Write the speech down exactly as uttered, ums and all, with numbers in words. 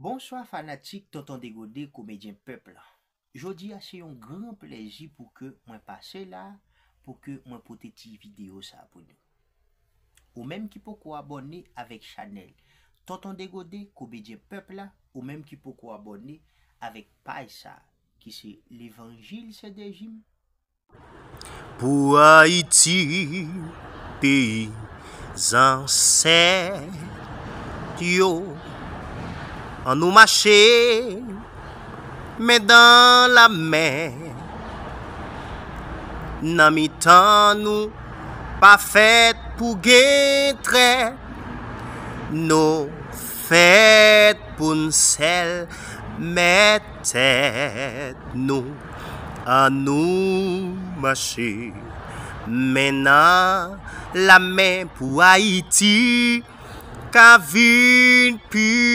Bonswa fanatik Tonton Degode, komedyen pèp la. Jodi a se yon gran plèzi pou ke mwen pase la, pou ke mwen pote ti videyo sa pou nou. Ou menm ki poko abòne avèk chanèl Tonton Degode, komedyen pèp la, ou menm ki poko abòne avèk paj sa, ki se Levanjil Sendejim, pou Ayiti, peyi zansèt yo. Annou mache, men dan la men. Nan mitan nou, pa fèt pou gen trèt. Nou fèt pou n sèl mèt tèt nou. Annou mache, men nan la men pou Ayiti ka vin pi